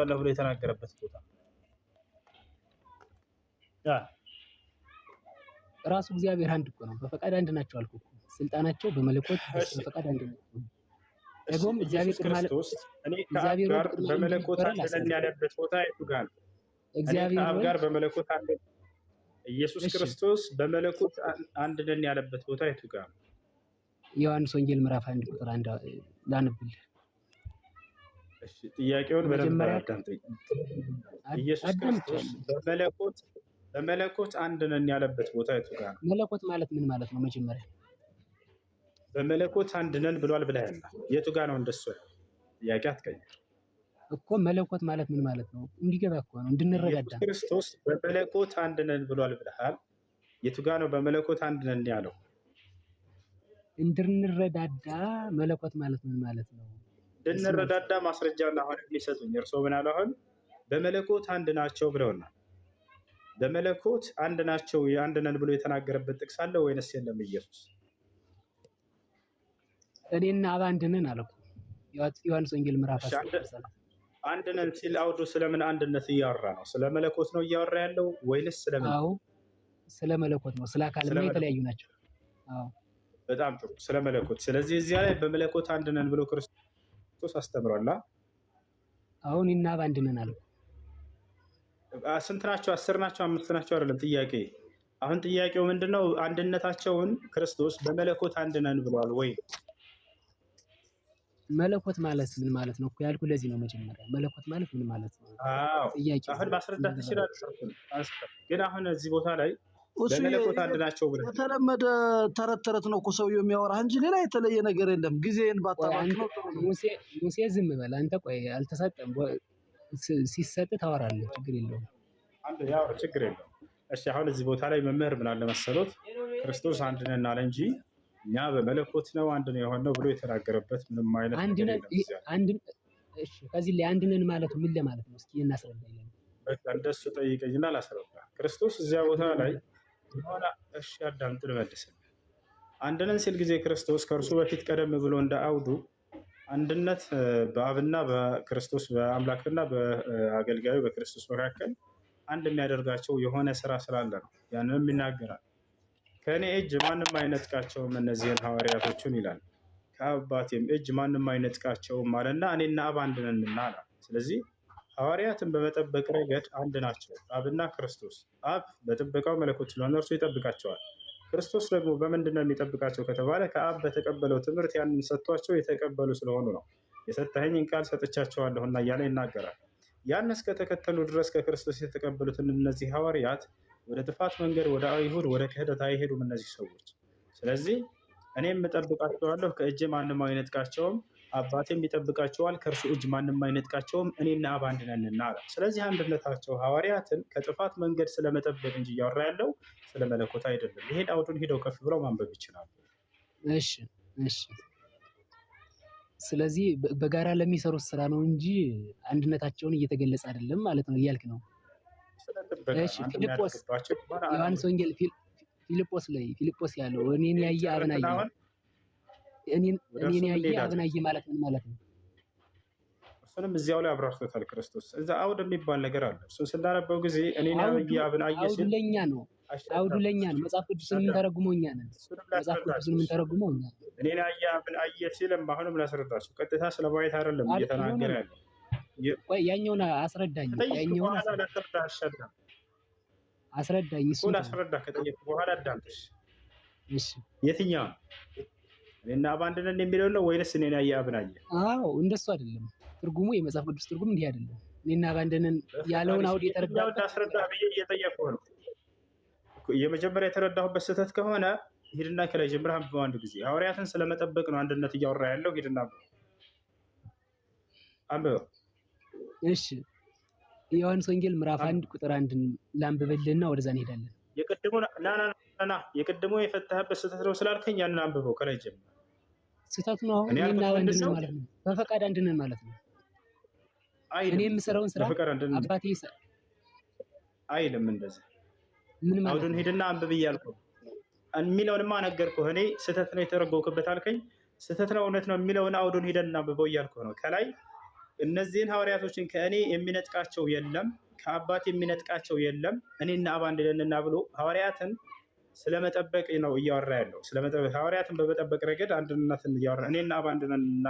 እጠብቃለሁ ብሎ የተናገረበት ቦታ ራሱ እግዚአብሔር አንድ እኮ ነው። በፈቃድ አንድ ናቸው አልኩህ እኮ። ስልጣናቸው በመለኮት በፈቃድ አንድ ናቸው። ደግሞም እግዚአብሔር ኢየሱስ ክርስቶስ እኔ ከአብ ጋር በመለኮት አንድ ነን ያለበት ቦታ የቱ ጋር ነው? እኔ ከአብ ጋር በመለኮት አንድ ኢየሱስ ክርስቶስ በመለኮት አንድ ነን ያለበት ቦታ የቱ ጋር ነው? ዮሐንስ ወንጌል ምዕራፍ 1 ቁጥር 1 ላንብልህ። እሺ ጥያቄውን በደንብ አዳምጠኝ። ኢየሱስ ክርስቶስ በመለኮት አንድ ነን ያለበት ቦታ የቱ ጋር ነው? መለኮት ማለት ምን ማለት ነው? መጀመሪያ በመለኮት አንድ ነን ብሏል ብለሃል። የቱ ጋር ነው እንደሱ? ጥያቄ አትቀይር እኮ። መለኮት ማለት ምን ማለት ነው? እንዲገባ እኮ ነው፣ እንድንረዳዳ። ኢየሱስ ክርስቶስ በመለኮት አንድ ነን ብሏል ብለሃል። የቱ ጋር ነው በመለኮት አንድ ነን ያለው? እንድንረዳዳ መለኮት ማለት ምን ማለት ነው? እንድንረዳዳ ማስረጃ አሁን የሚሰጡኝ እርስዎ ምን አሉ? አሁን በመለኮት አንድ ናቸው ብለውናል። በመለኮት አንድ ናቸው አንድ ነን ብሎ የተናገረበት ጥቅስ አለ ወይንስ የለም? ኢየሱስ እኔና አብ አንድ ነን አለ እኮ ዮሐንስ ወንጌል ምዕራፍ 10። አንድ ነን ሲል አውዱ ስለምን አንድነት እያወራ ነው? ስለ መለኮት ነው እያወራ ያለው ወይንስ ስለምን? አዎ ስለ መለኮት ነው። ስለ አካልማ የተለያዩ ናቸው። አዎ በጣም ጥሩ፣ ስለ መለኮት። ስለዚህ እዚያ ላይ በመለኮት አንድ ነን ብሎ ክርስቶስ አስተምሯል። አሁን እኔና አብ አንድ ነን አለ። ስንት ናቸው? 10 ናቸው? 5 ናቸው? አይደለም ጥያቄ። አሁን ጥያቄው ምንድነው? አንድነታቸውን ክርስቶስ በመለኮት አንድ ነን ብሏል ወይ? መለኮት ማለት ምን ማለት ነው እኮ ያልኩህ ለዚህ ነው። መጀመሪያ መለኮት ማለት ምን ማለት ነው? አዎ ጥያቄ አሁን ማስረዳት ትችላለህ። ግን አሁን እዚህ ቦታ ላይ እሱ በመለኮት አንድ ናቸው ብለህ የተለመደ ተረት ተረት ነው እኮ ሰውየው የሚያወራህ እንጂ ሌላ የተለየ ነገር የለም። ጊዜን ባታባክነው ጥሩ ነው። ሙሴ ሙሴ ዝም በል አንተ። ቆይ አልተሰጠም። ሲሰጥ ታወራለህ፣ ችግር የለውም። አንድ ያው ችግር የለውም። እሺ አሁን እዚህ ቦታ ላይ መምህር ምን አለ መሰሎት፣ ክርስቶስ አንድ ነን አለ እንጂ እኛ በመለኮት ነው አንድ ነው የሆነው ብሎ የተናገረበት ምንም አይነት አንድ ነገር ነን የለም። እዚያ አንድ እሺ፣ ከዚህ ላይ አንድ ነን ማለቱ ምን ለማለት ነው? እስኪ እናስረዳ። በቃ እንደሱ ጠይቀኝና ላስረዳ። ክርስቶስ እዚያ ቦታ ላይ የሆነ እሺ አዳምጥ ልመልስልህ። አንድ ነን ሲል ጊዜ ክርስቶስ ከእርሱ በፊት ቀደም ብሎ እንደ አውዱ አንድነት በአብና በክርስቶስ በአምላክና በአገልጋዩ በክርስቶስ መካከል አንድ የሚያደርጋቸው የሆነ ስራ ስላለ ነው። ያንንም ይናገራል። ከእኔ እጅ ማንም አይነጥቃቸውም እነዚህን ሐዋርያቶቹን ይላል። ከአባቴም እጅ ማንም አይነጥቃቸውም አለና እኔና አብ አንድ ነንና አለ። ስለዚህ ሐዋርያትን በመጠበቅ ረገድ አንድ ናቸው አብና ክርስቶስ። አብ በጥበቃው መለኮት ስለሆነ እርሱ ይጠብቃቸዋል። ክርስቶስ ደግሞ በምንድን ነው የሚጠብቃቸው ከተባለ ከአብ በተቀበለው ትምህርት ያንን ሰጥቷቸው የተቀበሉ ስለሆኑ ነው። የሰጠኸኝን ቃል ሰጥቻቸዋለሁና እያለ ይናገራል። ያን እስከተከተሉ ድረስ ከክርስቶስ የተቀበሉትን እነዚህ ሐዋርያት ወደ ጥፋት መንገድ፣ ወደ አይሁድ፣ ወደ ክህደት አይሄዱም እነዚህ ሰዎች። ስለዚህ እኔም እጠብቃቸዋለሁ፣ ከእጄ ማንም አይነጥቃቸውም፣ አባቴም ይጠብቃቸዋል፣ ከእርሱ እጅ ማንም አይነጥቃቸውም፣ እኔና አብ አንድ ነንና አለ። ስለዚህ አንድነታቸው ሐዋርያትን ከጥፋት መንገድ ስለመጠበቅ እንጂ እያወራ ያለው ስለ መለኮት አይደለም። ይሄን አውዱን ሂደው ከፍ ብለው ማንበብ ይችላሉ። እሺ እሺ። ስለዚህ በጋራ ለሚሰሩት ስራ ነው እንጂ አንድነታቸውን እየተገለጸ አይደለም ማለት ነው እያልክ ነው። ስለ ጥበቃ እሺ ነው አንድ ፊልጶስ የሚያደርግባቸው የሆነ ዓላማ ዮሐንስ ወንጌል ፊልጶስ ላይ ፊልጶስ ያለው እኔን ያየ አብን ጨርስና አየ፣ አሁን እኔን ወደ እኔን እርሱም ያየ አብን እንሄዳለን። አየ ማለት ምን ማለት ነው? እሱንም እዚያው ላይ አብራርቶታል ክርስቶስ። እዛ አውድ የሚባል ነገር አለ። እሱን ስናነበው ጊዜ እኔን አውዱ ያየ አብን አየ አውዱ ሲል ለኛ ነው። አውዱ አሸናፊ ለኛ ነው። መጽሐፍ ቅዱስን አዳም የምንተረጉመው እኛ ነን። እሱንም መጽሐፍ ቅዱስን ላስረዳችሁ። የምንተረጉመው እኛ ነን። እኔን ያየ አብን አየ ሲልም አሁንም ላስረዳችሁ። ቀጥታ ስለማየት አይደለም no እየተናገረ no ያለው። ቆይ ያኛውን አስረዳኝ፣ ከጠየቅኩ ያኛውን በኋላ አስረዳኝ፣ ላስረዳ አልሻለም አስረዳኝ። እኮ እሱን ተው። ላስረዳ። ከጠየቅኩ በኋላ አዳምጥሽ። እሺ የትኛው እኔና አብ አንድ ነን የሚለው ነው ወይንስ እኔን ያየ አብን አየ? አዎ እንደሱ አይደለም ትርጉሙ። የመጽሐፍ ቅዱስ ትርጉም እንዲህ አይደለም። እኔና አብ አንድ ነን በፈጣሪ ያለውን ስም አውድ የትኛውን የተረዳበት ላስረዳ ብዬ እየጠየቅኩህ ነው። የመጀመሪያ የተረዳሁበት ስህተት ከሆነ ሂድና ከላይ ጀምረህ አንብበው አንድ ጊዜ። ሐዋርያትን ስለመጠበቅ ነው አንድነት እያወራ ያለው። ሂድና አንብበው። እሺ የዮሐንስ ወንጌል ምዕራፍ አንብበው። 1 ቁጥር 1 ላንብብልህና ወደዛ እንሄዳለን። የቅድሙ ና ና ና የቅድሙ የፈታህበት ስህተት ነው ስላልከኝ ያንን አንብበው ከላይ ጀምረህ። ስህተት ነው። አሁን እኔ እኔና ያልኩት አብ አንድ ምንድን ነን ነው ማለት ነው። በፈቃድ አንድ ነን ማለት ነው። እኔ አይልም። የምሰራውን ስራ በፍቅር አንድነት አባቴ አይልም። እንደዚህ ምን ማለት አውዱን ነው? ሂድና አንብብ እያልኩህ የሚለውንማ ነገርኩህ። እኔ ስህተት ነው የተረጎምክበት አልከኝ። ስህተት ነው እውነት ነው የሚለውን አውዱን ሂደን አንብበው እያልኩህ ነው። ከላይ እነዚህን ሐዋርያቶችን ከእኔ የሚነጥቃቸው የለም፣ ከአባት የሚነጥቃቸው የለም፣ እኔና አብ አንድ ነንና ብሎ ሐዋርያትን ስለመጠበቅ ነው እያወራ ያለው። ስለመጠበቅ ሐዋርያትን በመጠበቅ ረገድ አንድነትን እያወራ እኔና አብ አንድ ነንና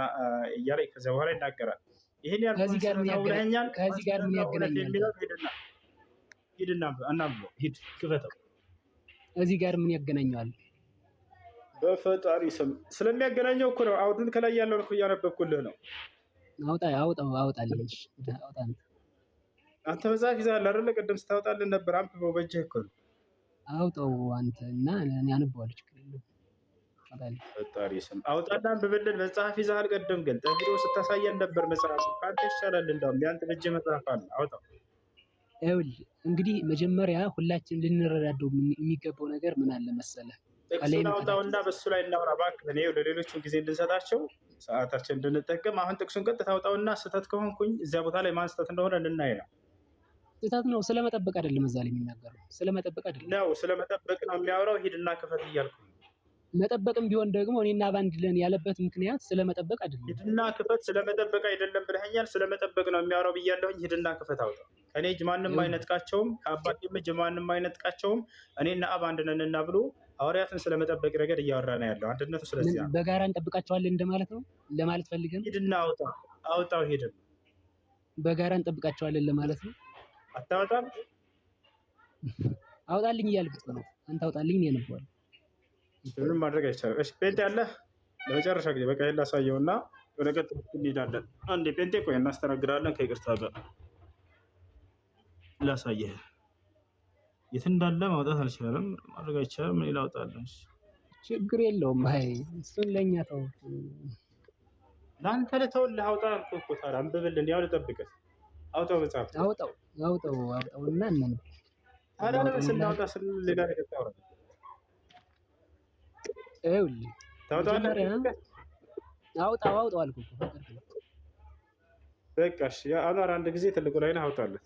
እያለ ከዚያ በኋላ ይናገራል። ይህን ከዚህ ያልኩህን ጋር ምን ስህተት ነው ያገናኝ ብለኸኛል። ከዚህ ጋር ምን ማስረጃው እውነት ያገናኛል? የሚለው ሂድና ሂድና እናንብበው። ሂድ ክፈተው። እዚህ ጋር ምን ያገናኘዋል? በፈጣሪ ስም ስለሚያገናኘው እኮ ነው። አውዱን ከላይ ያለውን እኮ እያነበብኩልህ ነው። አውጣ አውጣው አውጣልኝ። እሺ አውጣ አንተ። አንተ መጽሐፍ ይዘሃል አይደለ? ቅድም ስታወጣልን ነበር። አንብበው፣ በእጅህ እኮ ነው። አውጣው አንተ እና እኔ አነበዋለሁ። ችግር የለውም። አውጣልኝ። ፈጣሪ ስም አውጣና አንብብልን። መጽሐፍ ይዘሃል። ቅድም ግን ቪዲዮ ስታሳየን ነበር። መጽሐፍ ከአንተ ይሻላል። እንዳውም የአንተ በእጅህ መጽሐፍ አለ። አውጣው። ይኸውልህ እንግዲህ መጀመሪያ ሁላችንም ልንረዳደው የሚገባው ነገር ምን አለ መሰለህ፣ ጥቅሱን ከላይም ከታችም አውጣውና በሱ ላይ እናውራ እባክህ። እኔ ለሌሎቹ ጊዜ እንድንሰጣቸው ሰዓታችን እንድንጠቀም አሁን ጥቅሱን ቀጥታ አውጣውና ስህተት ከሆንኩኝ እዚያ ቦታ ላይ ማን ስህተት እንደሆነ ልናይ ነው። ስህተት ነው። ስለመጠበቅ አይደለም እዛ ላይ የሚናገረው ስለመጠበቅ አይደለም። ነው ስለመጠበቅ ነው የሚያወራው። ሂድና ክፈት እያልኩ ነው። መጠበቅም ቢሆን ደግሞ እኔና ባንድ ለን ያለበት ምክንያት ስለመጠበቅ አይደለም። ሂድና ክፈት ስለመጠበቅ አይደለም ብለኸኛል። ስለመጠበቅ ነው የሚያወራው ብያለሁኝ። ሂድና ክፈት አውጣው። ከእኔ እጅ ማንም ይኸውልህ አይነጥቃቸውም፣ ከአባቴም እጅ ማንም አይነጥቃቸውም፣ እኔና አብ አንድ ነንና ብሎ ሐዋርያትን ስለመጠበቅ ረገድ እያወራ ነው ያለው። አንድነቱ ምን ስለዚያ ነው። በጋራ እንጠብቃቸዋለን እንደማለት ነው ለማለት ፈልገን ሂድና አውጣ፣ አውጣው። ሂድን በጋራ እንጠብቃቸዋለን ለማለት ነው። አታወጣም። አውጣልኝ እያልኩ እኮ ነው። አንተ አውጣልኝ እኔ አነበዋለሁ። ምንም ማድረግ አይቻልም። እሺ ጴንጤ አለ። ለመጨረሻ ጊዜ በቃ ይሄን ላሳየውና ወደ ቀጥሎ እንሄዳለን። አንዴ ጴንጤ ቆይ እናስተናግዳለን። ከይቅርታ ጋር ላሳየህ የት እንዳለ ማውጣት አልቻለም። ማድረግ አይቻልም። እኔ ላውጣለሁ። ችግር የለውም። አይ እሱን ለእኛ ተው። ለአንተ ልተውልህ አውጣ አልኩህ እኮ። ታዲያ አንብብልን። ያው ልጠብቅህ። አውጣው መጽሐፍ አውጣው አውጣው አውጣው እና እናንብብ። ታዲያ ለምን አውጣውና ስናውጣ ስንል ሌላ ነገር ታወራለህ? ይኸውልህ ታውጣለህ። መጀመሪያ አውጣው አውጣው አልኩህ እኮ ፈቀድኩልህ። በቃ እሺ፣ አኗር አንድ ጊዜ ትልቁ ላይ ነህ፣ አውጣለት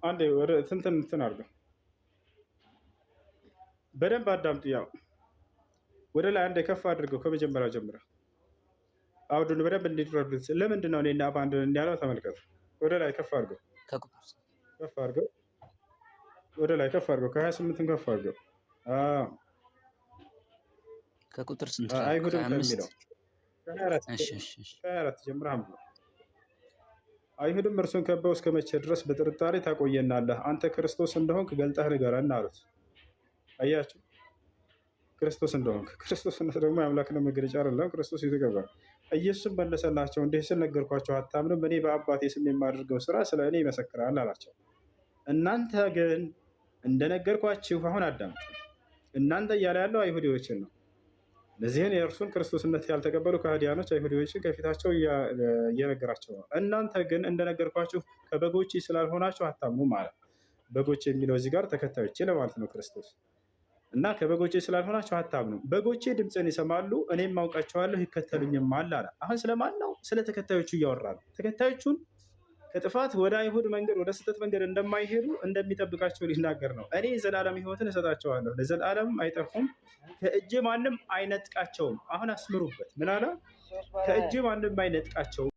አንዴ። ወደ እንትን እንትን አድርገው በደንብ አዳምጡ። ያው ወደ ላይ አንዴ ከፍ አድርገው ከመጀመሪያው ጀምረህ አውዱን በደንብ እንዲረዱት። ለምንድን ነው እኔና አብ አንድ ነን ያለው? ተመልከቱ። ወደ ላይ ከፍ አድርገው፣ ከቁጥር ከፍ አድርገው፣ ወደ ላይ ከፍ አድርገው፣ ከ28ም ከፍ አድርገው። አዎ ከቁጥር ስንት ላይ? አይሁድም ከ25 ከሚለው ከ24 እሺ እሺ እሺ። ከ24 ጀምረህ አንብበው። አይሁድም እርሱን ከበው እስከ መቼ ድረስ በጥርጣሬ ታቆየናለህ? አንተ ክርስቶስ እንደሆንክ ገልጠህ ንገረን አሉት። አያችሁ፣ ክርስቶስ እንደሆንክ። ክርስቶስነት ደግሞ የአምላክነት መገለጫ አይደለም። ክርስቶስ የተቀበረ። ኢየሱስም መለሰላቸው እንዲህ ስል ነገርኳቸው፣ አታምኑም። እኔ በአባቴ ስም የማደርገው ስራ ስለ እኔ ይመሰክራል አላቸው። እናንተ ግን እንደነገርኳችሁ፣ አሁን አዳምጡ። እናንተ እያለ ያለው አይሁዲዎችን ነው። እነዚህን የእርሱን ክርስቶስነት ያልተቀበሉ ከሃዲያኖች አይሁዲዎችን ከፊታቸው እየነገራቸው ነው። እናንተ ግን እንደነገርኳችሁ ከበጎቼ ስላልሆናችሁ አታምኑም አለ። በጎች የሚለው እዚህ ጋር ተከታዮቼ ለማለት ነው ክርስቶስ እና ከበጎቼ ስላልሆናችሁ አታምኑ። በጎቼ ድምፅን ይሰማሉ፣ እኔም አውቃቸዋለሁ፣ ይከተሉኝማል አለ። አሁን ስለማን ነው? ስለ ተከታዮቹ እያወራ ነው። ተከታዮቹን ከጥፋት ወደ አይሁድ መንገድ ወደ ስህተት መንገድ እንደማይሄዱ እንደሚጠብቃቸው ሊናገር ነው። እኔ የዘላለም ሕይወትን እሰጣቸዋለሁ፣ ለዘላለም አይጠፉም፣ ከእጄ ማንም አይነጥቃቸውም። አሁን አስምሩበት። ምን አለ? ከእጄ ማንም አይነጥቃቸውም።